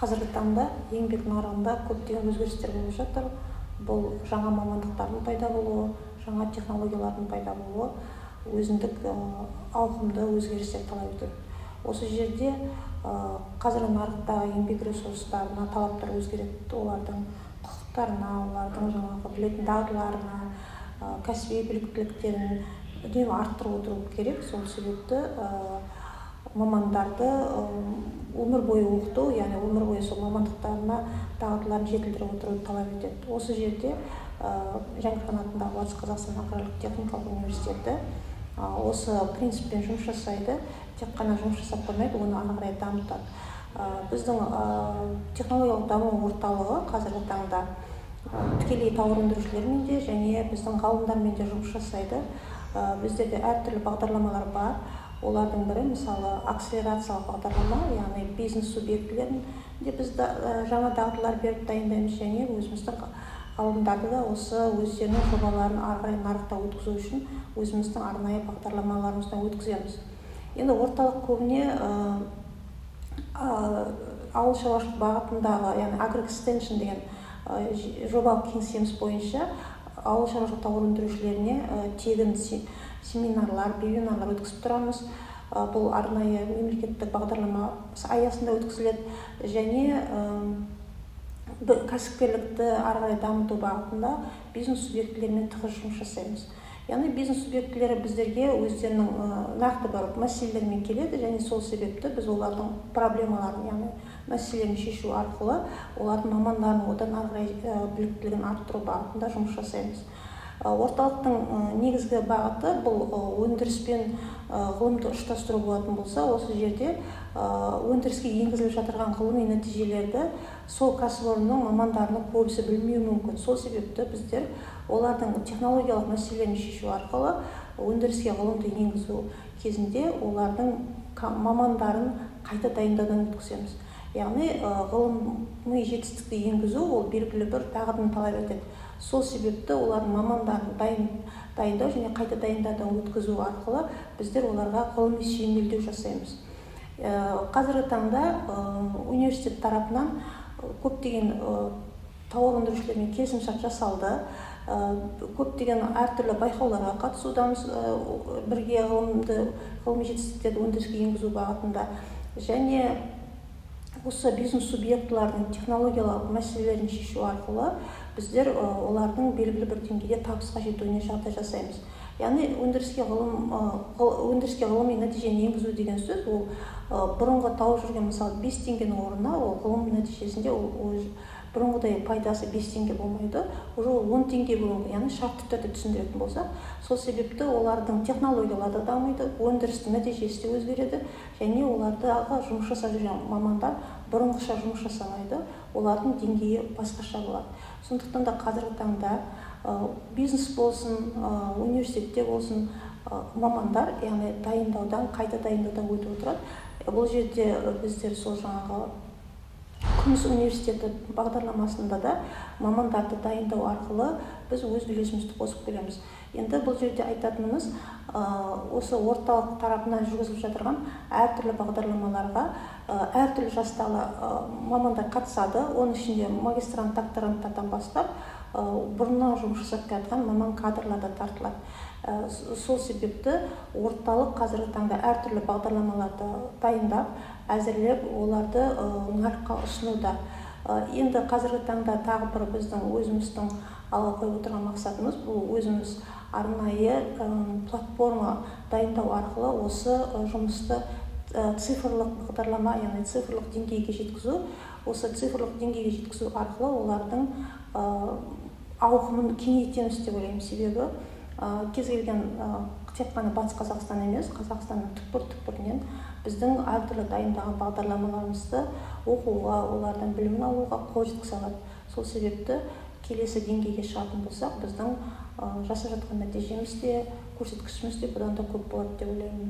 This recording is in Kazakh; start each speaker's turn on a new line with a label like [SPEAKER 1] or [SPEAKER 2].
[SPEAKER 1] Қазіргі таңда еңбек нарығында көптеген өзгерістер болып жатыр. Бұл жаңа мамандықтардың пайда болуы, жаңа технологиялардың пайда болуы өзіндік ауқымды өзгерістер талап етеді. Осы жерде қазіргі нарықтағы еңбек ресурстарына талаптар өзгереді: олардың құқықтарына, олардың жаңағы білетін дағдыларына, кәсіби біліктіліктерін үнемі арттырып отыру керек. Сол себепті мамандарды өмір бойы оқыту, яғни өмір бойы сол мамандықтарына дағдыларын жетілдіріп отыруды талап етеді. Осы жерде Жәңгір хан атындағы Батыс Қазақстан аграрлық техникалық университеті осы принциппен жұмыс жасайды. Тек қана жұмыс жасап қоймайды, оны ары қарай дамытады. Біздің технологиялық даму орталығы қазіргі таңда тікелей тауар өндірушілермен де және біздің ғалымдармен де жұмыс жасайды. Біздерде әртүрлі бағдарламалар бар. Олардың бірі, мысалы, акселерациялық бағдарлама, яғни бизнес субъектілерін де біз жаңа дағдылар беріп дайындаймыз және өзіміздің ғалымдарды да осы өздерінің жобаларын ары қарай нарықта өткізу үшін өзіміздің арнайы бағдарламаларымыздан өткіземіз. Енді орталық көбіне ауыл шаруашылық бағытындағы, яғни Агроэкстеншн деген жобалық кеңсеміз бойынша ауыл шаруашылық тауар өндірушілеріне тегін семинарлар, вебинарлар өткізіп тұрамыз. Бұл арнайы мемлекеттік бағдарлама аясында өткізіледі және кәсіпкерлікті ары қарай дамыту бағытында бизнес субъектілерімен тығыз жұмыс жасаймыз. Яғни бизнес субъектілері біздерге өздерінің нақты бір мәселелерімен келеді және сол себепті біз олардың проблемаларын, яғни мәселелерін шешу арқылы олардың мамандарын одан ары қарай біліктілігін арттыру бағытында жұмыс жасаймыз. Орталықтың негізгі бағыты бұл өндіріс пен ғылымды ұштастыру болатын болса, осы жерде өндіріске енгізіліп жатырған ғылыми нәтижелерді сол кәсіпорынның мамандарының көбісі білмеуі мүмкін. Сол себепті біздер олардың технологиялық мәселелерін шешу арқылы өндіріске ғылымды енгізу кезінде олардың мамандарын қайта дайындаудан өткіземіз. Яғни ғылыми жетістікті енгізу ол белгілі бір дағдыны талап етеді. Сол себепті олардың мамандарын дайындау және қайта дайындаудан өткізу арқылы біздер оларға ғылыми сүйемелдеу жасаймыз. Қазіргі таңда университет тарапынан көптеген тауар өндірушілермен келісімшарт жасалды. Көптеген әртүрлі байқауларға қатысудамыз бірге ғылымды, ғылыми жетістіктерді өндіріске енгізу бағытында және осы бизнес субъектілердің технологиялық мәселелерін шешу арқылы біздер олардың белгілі бір деңгейде табысқа жетуіне жағдай жасаймыз. Яғни өндіріске ғылыми нәтижені енгізу деген сөз ол бұрынғы тауып жүрген, мысалы, 5 теңгенің орнына ол ғылым нәтижесінде ол бұрынғыдай пайдасы 5 теңге болмайды, уже ол 10 теңге болуы мүмкін, яғни шартты түрде түсіндіретін болсақ. Сол себепті олардың технологиялары да дамиды, өндірістің нәтижесі де өзгереді және олардағы жұмыс жасап жүрген мамандар бұрынғыша жұмыс жасамайды, олардың деңгейі басқаша болады. Сондықтан да қазіргі таңда бизнес болсын, университетте болсын, мамандар, яғни дайындаудан, қайта дайындаудан өтіп отырады. Бұл жерде біздер сол жаңағы Күміс университеті бағдарламасында да мамандарды дайындау арқылы біз өз үлесімізді қосып келеміз. Енді бұл жерде айтатынымыз, осы орталық тарапынан жүргізіліп жатырған әртүрлі бағдарламаларға әртүрлі жастағы мамандар қатысады. Оның ішінде магистрант, докторанттардан бастап бұрыннан жұмыс жасап келе жатқан маман кадрлар да тартылады. Сол себепті орталық қазіргі таңда әртүрлі бағдарламаларды дайындап, әзірлеп, оларды нарыққа ұсынуда. Енді қазіргі таңда тағы бір біздің өзіміздің алға қойып отырған мақсатымыз бұл өзіміз арнайы платформа дайындау арқылы осы жұмысты цифрлық бағдарлама, яғни цифрлық деңгейге жеткізу. Осы цифрлық деңгейге жеткізу арқылы олардың ауқымын кеңейтеміз деп ойлаймын. Себебі кез келген, тек қана Батыс Қазақстан емес, Қазақстанның түкпір түкпірінен біздің әртүрлі дайындаған бағдарламаларымызды оқуға, олардан білімін алуға қол жеткізе алады. Сол себепті келесі деңгейге шығатын болсақ, біздің жасап жатқан нәтижеміз де, көрсеткішіміз де бұдан да көп болады деп ойлаймын.